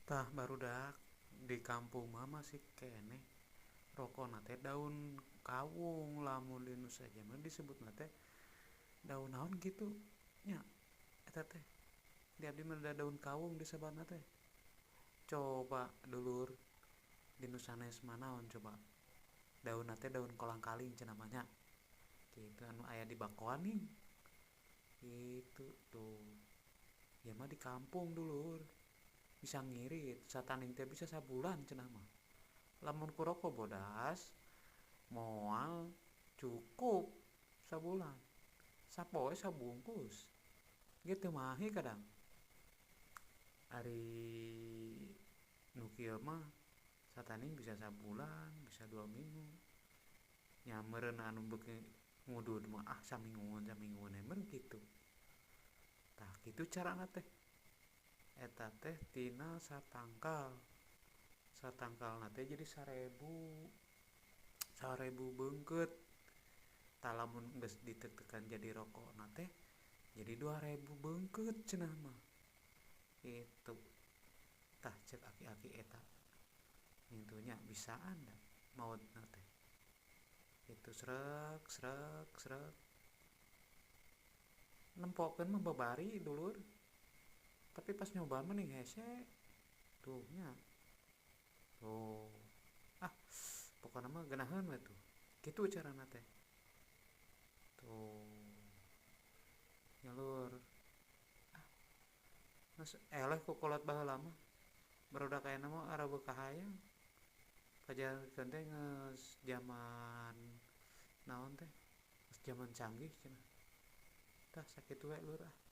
Tah barudak di kampung mah masih keneh rokona teh daun kawung, lamun di nu sejen mah disebutna teh daun naon kitu nya eta teh. Di abdi mah daun kawung disebatna teh. Coba dulur di nu sanes mah naon coba. Daunna teh daun kolang-kaling cenah mah nya. Kitu anu aya di bakoan nih. Gitu tuh. Ieu mah di kampung dulur. Bisa ngirit sataning teh bisa sabulan cenah mah. Lamun ku rokok bodas moal cukup sabulan. Sapoe sabungkus. Ge teu mahi kadang. Ari nu kieu mah sataning bisa sabulan, bisa 2 minggu. Nya meureun anu beuki ngudud mah ah samingguan samingguan we meureun kitu. Tah kitu carana teh. Eta teh tina satangkal. Satangkalna teh jadi 1000 beungkeut. Tah lamun geus ditetekan jadi rokokna teh jadi 2000 beungkeut cenah mah. Kitu. Tah ceuk aki-aki eta. Kitu nya bisaan da maotna teh. Kitu srek srek srek. Nempokeun mah babari dulur. Tapi pas nyobaan mah ning hese. Tuh nya. Tuh. Ah, pokona mah geunaheun we tuh. Kitu carana teh. Tuh. Nya lur. Ah, geus eleh ku kolot baheula mah. Barudak ayeuna mah areubeuk kahayang. Pajarkeun teh geus jaman naon teh? Geus jaman canggih cenah. Tah sakitu we lur ah.